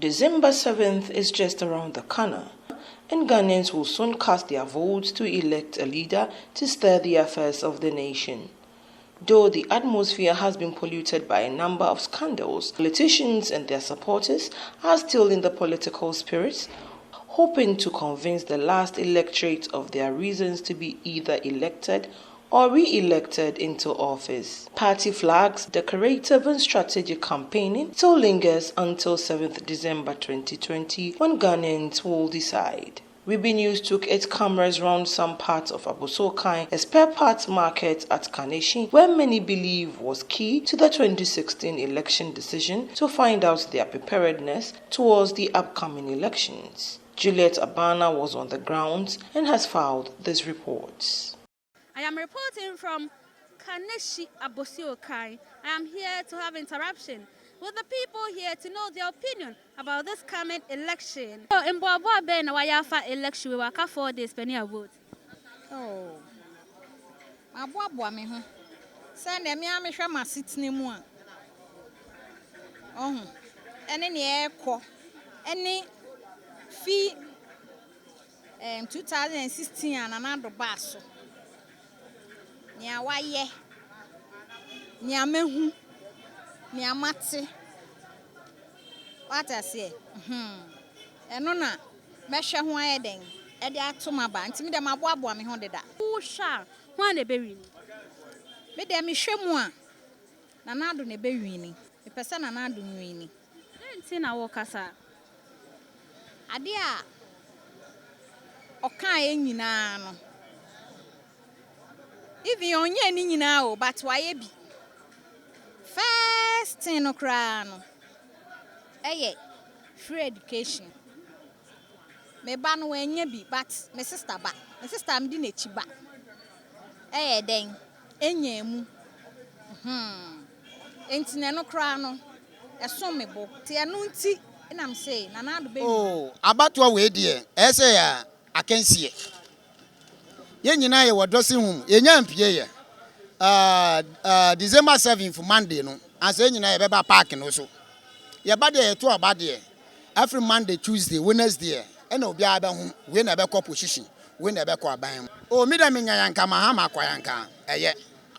December 7th is just around the corner, and Ghanaians will soon cast their votes to elect a leader to steer the affairs of the nation. Though the atmosphere has been polluted by a number of scandals, politicians and their supporters are still in the political spirit, hoping to convince the last electorate of their reasons to be either elected or re-elected into office. Party flags, decorative and strategic campaigning still lingers until 7th December 2020, when Ghanaians will decide. Ruby News took its cameras round some parts of Abossey Okai, a spare parts market at Kaneshie, where many believe was key to the 2016 election decision, to find out their preparedness towards the upcoming elections. Juliet Abana was on the grounds and has filed this report. I am reporting from Kaneshie Abossey Okai. I am here to have interaction with the people here to know their opinion about this coming election. So, mboaboa bɛn na wayɛ afa election wei waka 4 days pɛ ne vote? Oh. Maboaboa me ho sɛ nea me a mehwɛ m'asetena mu a ɔho ɛne nea ɛrekɔ ɛne fi 2016 a Nana Addo baa so, nea wayɛ, nea mahu, nea mate, wate aseɛ, ɛno na mɛhwɛ ho ayɛ dɛn ɛde ato m aba. Nti me deɛ, maboaboa me ho deda. Wohwɛ a, hwan na ɛbɛwin? Me deɛ, mehwɛ mu a, Nana Addo na ɛbɛwin. Mepɛ sɛ Nana Addo nwin. Dɛn nti na wɔkasa? Adeɛ a ɔkaeɛ nyinaa no, even ɔnyɛ ne nyinaa o, but wayɛ bi. First thing no koraa no ɛyɛ free education. Me ba no wanya bi, but me sister ba, me sister mede n'akyi ba ɛyɛ dɛn ɛnya mu. Nti na ɛno koraa no ɛsom me bo, nti ɛno nti ɛnam sɛ Nana Addo bɛ. Oh, abatoɔ wei deɛ, ɛyɛ sɛ yɛ akansie. Yɛn nyinaa yɛ wɔ dressing room, yɛnya mpie yɛ December 7th, Monday no ansa yɛn nyinaa yɛbɛba park no so. Yɛba deɛ, yɛto aba deɛ, every Monday, Tuesday, Wednesday, ɛna obiara bɛho wei na ɛbɛkɔ position, wei na ɛbɛkɔ aban mu. O, mi dɛ mi nya yanka Mahama akɔ yanka ɛyɛ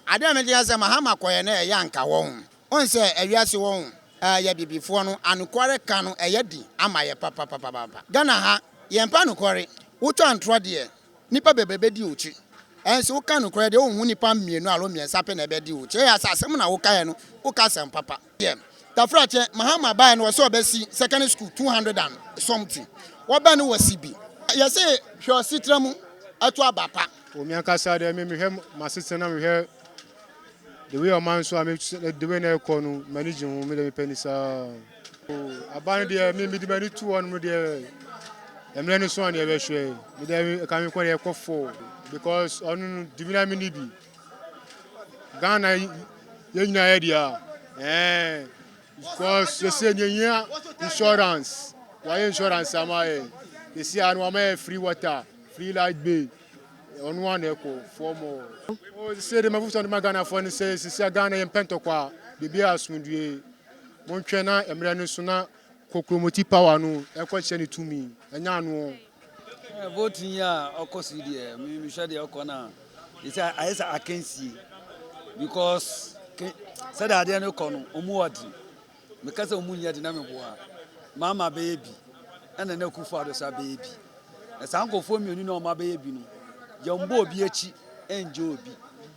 adeɛ a mi de sɛ Mahama akɔyɛ no, ɛyɛ anka wɔn wɔn sɛ ɛwiase wɔn yɛ bibifoɔ no anokware ka no ɛyɛ di ama yɛ papapapapa. Ghana ha, yɛn pa nokware, wotwa ntorɔ deɛ, nipa bebree di okyi. Ɛnso woka nokware deɛ, wohu nipa mmienu alo mmiɛnsa pɛ na ɛbɛdi okyi. Ɛyɛ asɛ asɛm na woka yɛ no, woka asɛm papa yɛ tafrakyɛ. Mahama baa no, wɔsɛ ɔbɛsi secondary school 200 and something. Wɔbɛ no, wɔsi bi. Yɛsɛ hwɛ ɔsitira mu ɛto aba pa. Omi ankasa deɛ, me mehwɛ m'asetena na mehwɛ the way ɔman so a me the way na ɛkɔ no, m'ani gye ho. Me deɛ, mepɛ ni saa. Aba no deɛ, me mede m'ani to hɔ nom deɛ, mmerɛ no so a ne yɛbɛhwɛ. Me deɛ, ɛka me kɔ deɛ, ɛkɔ fo because ɔno no dimi na me ni bi Ghana yɛn nyinaa yɛ deɛ a because yɛsɛ ne yɛhia insurance, wɔayɛ insurance ama yɛ. Yɛsi ano ama yɛ free water, free light bill. Ɔno a na ɛkɔ fɔm o sɛ de mafoforɔ de ma Ghanafoɔ no sɛ sisi a Ghana yɛmpɛ ntɔkwa a biribi a asomdue. Montwɛn na mmerɛ no so na kokromoti power no ɛkɔkyerɛ ne tumi ɛnyɛ ano. Voting yi a ɔkɔ so yi deɛ, mehwɛ deɛ ɔkɔ no a, ɛsɛ ayɛ sɛ akansie because sɛdeɛ adeɛ no kɔ no, ɔmu wɔ de meka sɛ ɔmu nyɛ de na meboa Mahama bɛyɛ bi, ɛna na Akufo Addo sa bɛyɛ bi. Na saa nkurɔfoɔ mmienu na ɔma bɛyɛ bi no, yɛmbɔ obi akyi ɛngye obi.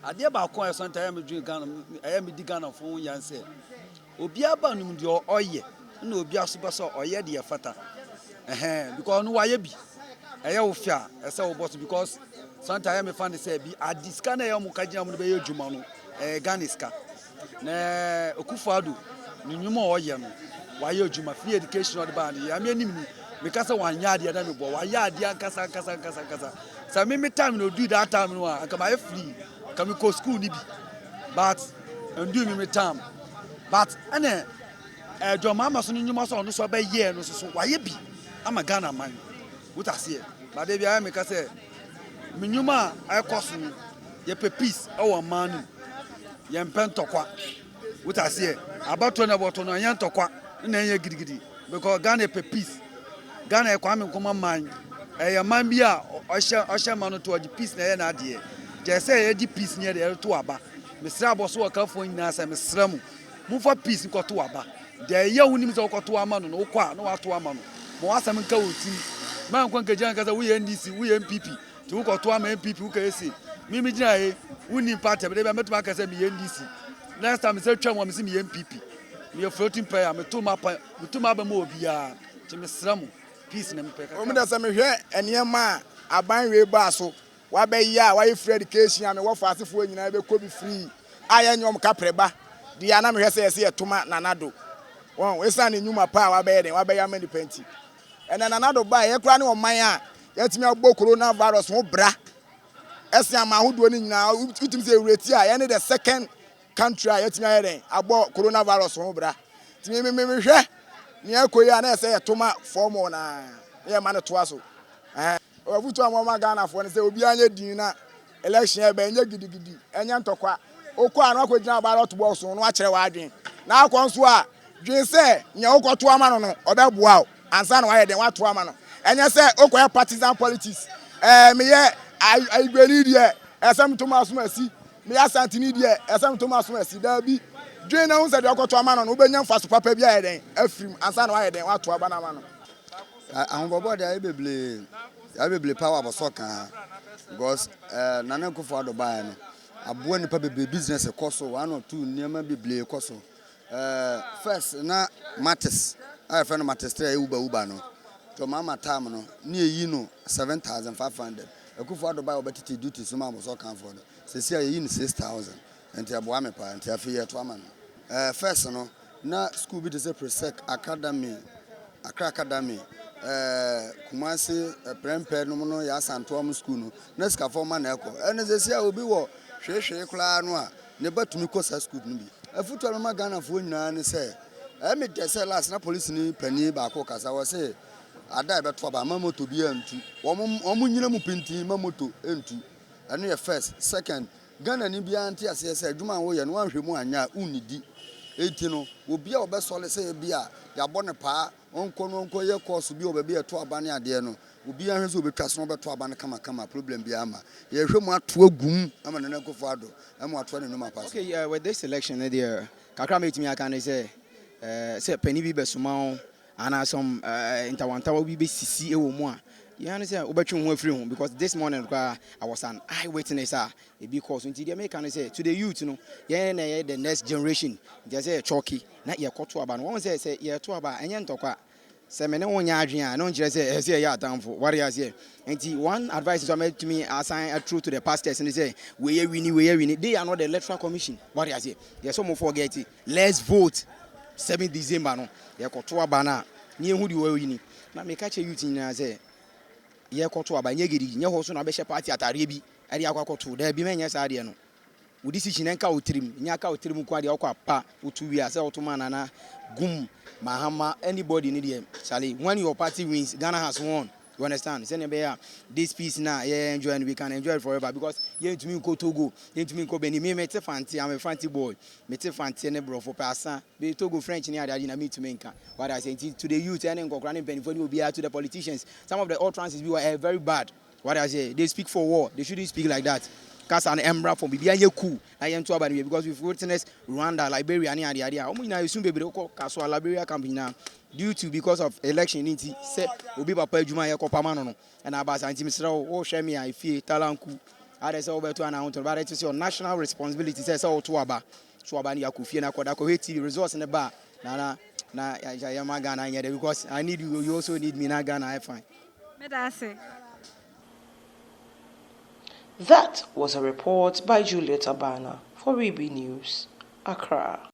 Adeɛ baako a ɛsɔ nta ɛyɛ medwene Ghana, ɛyɛ medi Ghanafoɔ ho yan sɛ obiara ba nom deɛ ɔyɛ na obiara so bɛ sɛ ɔyɛ deɛ fata ɛhɛn because ɔno wayɛ bi, ɛyɛ wo fɛ a ɛsɛ wobɔ so because sometimes ɛyɛ mefa ne sɛ bi ade sika na ɛyɛ ɔmo ka gyina mo no bɛyɛ adwuma no, ɛyɛ Ghana sika. Na Akufo Addo ne nnwuma a ɔyɛ no, wayɛ adwuma, free education ɔde baa no yɛ ame anim ni. Meka sɛ wanyɛ adeɛ na mebɔ wayɛ adeɛ ankasa ankasa ankasa ankasa sɛ me time na odui that time no a, anka mayɛ free ka mekɔ school ni bi, but ndui me time. But ɛnɛ ɛdwɔ Mahama so no, nnwuma so a ɔno so ɔbɛyɛɛ no so wayɛ bi ama Ghana man wota aseɛ. But ebi ayɛ meka sɛ me nnwuma a ɛkɔ so no, yɛpɛ peace ɛwɔ ɔman no mu, yɛmpɛ ntɔkwa wota aseɛ. Abatoɔ no ɛbɔtɔ no, ɛnyɛ ntɔkwa na ɛnyɛ gidigidi. Because Ghana pɛ peace. Ghana yɛ Kwame Nkrumah man. Ɛyɛ man bi a ɔhyɛ ɔhyɛ ma no to ɔde peace na ɛyɛ n'adeɛ. Kyerɛ sɛ yɛde peace ne yɛde yɛde to aba. Mesrɛ Abossey Okaifoɔ nyinaa sɛ mesrɛ mo, momfa peace nkɔto aba. Deɛ ɛyɛ wo nim sɛ wokɔto ama no no, wokɔ a na woato ama no. Ma w'asɛm nka wo tirim. Mma nkɔ nkɛgyina nka sɛ woyɛ NDC, woyɛ NPP. Nti wokɔto ama NPP, wokɛyɛ sei. Me megyina ha yi, wonni party a mede bia mɛtumi aka sɛ meyɛ NDC. Next time sɛ twam a mese meyɛ NPP. Meyɛ floating prayer, meto m'apa, meto m'aba mu obiara. Nti mesrɛ mo, peace na mepɛ kakra. Wɔn de sɛ mehwɛ nneɛma a aban wei baa so wabɛyɛ a wayɛ free education a mewɔ faasefoɔ nyinaa bɛkɔ bi free a yɛnyɛ wɔn kaprɛ ba deɛ a na mehwɛ sɛ yɛsɛ yɛto ma Nana Addo wɔn ɛsiane ne nnwuma pa a wabɛyɛ den wabɛyɛ ama nipa nti ɛnɛ Nana Addo baa yɛ koraa ne ɔman a yɛatumi abɔ corona virus ho bra ɛsen ama ahodoɔ no nyinaa wotumi sɛ ɛwureti a yɛne the second country a yɛatumi ayɛ dɛn abɔ corona virus ho bra nti me me mehwɛ nea ɛkɔ yi a na ɛsɛ yɛto ma fɔm wɔ na na yɛma no toa so ɛhɛn afutuo a wɔma Ghanafoɔ no sɛ obiara nyɛ din na election ɛbɛn nyɛ gidigidi ɛnyɛ ntɔkwa okɔ a na wakɔgyina ballot box no na wakyerɛ w'adwen na akɔ nso a dwen sɛ nea wokɔto ama no no ɔbɛboa wo ansa na wayɛ dɛn wato ama no ɛnyɛ sɛ wokɔyɛ partisan politics ɛɛ meyɛ ayigbeni deɛ ɛsɛ meto ma asom asi meyɛ asanteni deɛ ɛsɛ meto ma asom asi daabi dwen na ho sɛ deɛ wokɔto ama no no wobɛnya mfaso papa bi ayɛ dɛn afirim ansa na wayɛ dɛn wato aba no ama no. Ahobɔbɔ deɛ ayɛ bebree ayɛ bebree paa wɔ Abossey Okai because ɛɛ Nana Akufo Addo baeɛ no aboa nipa bebree business kɔ so one or two nneɛma bebree kɔ so. First na Matis a yɛfrɛ no Matis 3 a ɛyɛ Uber Uber no to mama time no ne yɛyi no 7500. Akufo Addo baeɛ wɔbɛtete duty so ma Abossey Okaifoɔ no sɛsi a yɛyi no 6000 nti ɛboa me paa nti afei yɛto ama no. First no na school bi te sɛ Presec Academy, Accra Academy, Kumasi Prempeh nom no yɛ Asantoa mu school no na sikafoɔ ma na ɛkɔ. Ɛno sɛsi a obi wɔ hwehwee koraa no a ne ba tumi kɔ saa school no bi. Afutuo a mɛma Ghanafoɔ nyinaa ne sɛ, ɛyɛ me dɛ sɛ last na polisini panin baako kasa, ɔse ada a ɛbɛto aba mma moto biara ntu. Wɔn wɔn nyina mu pintinn mma moto ntu. Ɛno yɛ first. Second, Ghanani biara nte aseɛ sɛ adwuma a woyɛ no woanhwɛ mu anyɛ a wonnidi. Enti no, obi a ɔbɛsɔre sɛ ebia yɛabɔ no paa ɔnkɔ no ɔnkɔyɛ course bi wɔ baabi a ɛto aba ne adeɛ no, obiara nhwɛ sɛ ɔbɛtwa so na ɔbɛto aba no kamakama, problem biara mma. Yɛhwɛ mu ato agu mu ama Nana Akufo-Addo ama watoa ne nnwuma pa so. Okay, with this election no deɛ, kakra a mɛtumi aka ne sɛ, sɛ panin bi bɛsoma wo anaa some ntawantawa bi bɛsisi wɔ mu a, deɛ ne sɛ wobɛtwe wo ho afiri ho because this morning koraa I was an eye witness a ebi kɔɔ so. Nti deɛ meka ne sɛ to the youth no, yɛn na yɛyɛ the next generation, nti ɛsɛ yɛkyɔke na yɛkɔto aba no. Wɔn sɛ sɛ yɛto aba a ɛnyɛ ntɔkwa. Sɛ me ne wo nyɛ adwene a, ɛno nkyerɛ sɛ ɛsɛ sɛ yɛyɛ atamfo. Ware aseɛ. Nti one advice nso a mɛtumi asan aturo to the pastors ne sɛ wei yɛ wini, wei yɛ wini. They are not the electoral commission. Ware aseɛ. Yɛ sɛ ɔmo forget it. Let's vote 7 December no. Yɛkɔto aba no a, ne yɛhu deɛ wɔawini. Na meka kyerɛ youth nyinaa sɛ yɛkɔto aba nyɛ gidigidi, nyɛ hɔ so na wabɛhyɛ party ataadeɛ bi ɛde akɔ akɔto. Daabi, mɛnyɛ saa adeɛ no. Wo decision ɛnka wo tirim, nyɛ aka wo tirim nko adeɛ wokɔ apa woto wie a sɛ woto ma Nana Gum Mahama anybody ne deɛ Charlie, when your party wins, Ghana has won. You understand? Sɛnea ɛbɛyɛ a this peace na yɛ enjoy no, we can enjoy it forever because yɛntumi nkɔ Togo, yɛntumi nkɔ Benin. Me mete Fante, I'm a Fante boy. Mete Fante ne Borɔfo pɛ asa. Be Togo French ne ade ade na metumi nka. What I say nti to the youth ɛne nkɔkora ne mpanimfoɔ ne obiara, to the politicians, some of the utterances bi wɔ ɛyɛ very bad. What I say, they speak for war. They shouldn't speak like that. Kasa no ɛmmra fam, biribiara nyɛ cool na yɛnto aba no wie because we've witnessed Rwanda, Liberia ne ade ade a wɔn nyinaa esu bebree kɔ Kasoa, Liberia camp nyinaa due to because of election ne nti sɛ obi papa adwuma yɛ kɔpama no no ɛna aba saa. Nti mesrɛ wo, wohwɛ me a efie talanku ade sɛ wobɛto anaa wontɔ no, but it is your national responsibility sɛ sɛ woto aba to aba no yɛakɔ fie na akɔda kɔhwɛ TV results ne ba na na na yɛma Ghana nyɛ dɛ because I need you, you also need me na Ghana ayɛ fine. Meda ase. That was a report by Juliet Abana for Rebe News, Accra.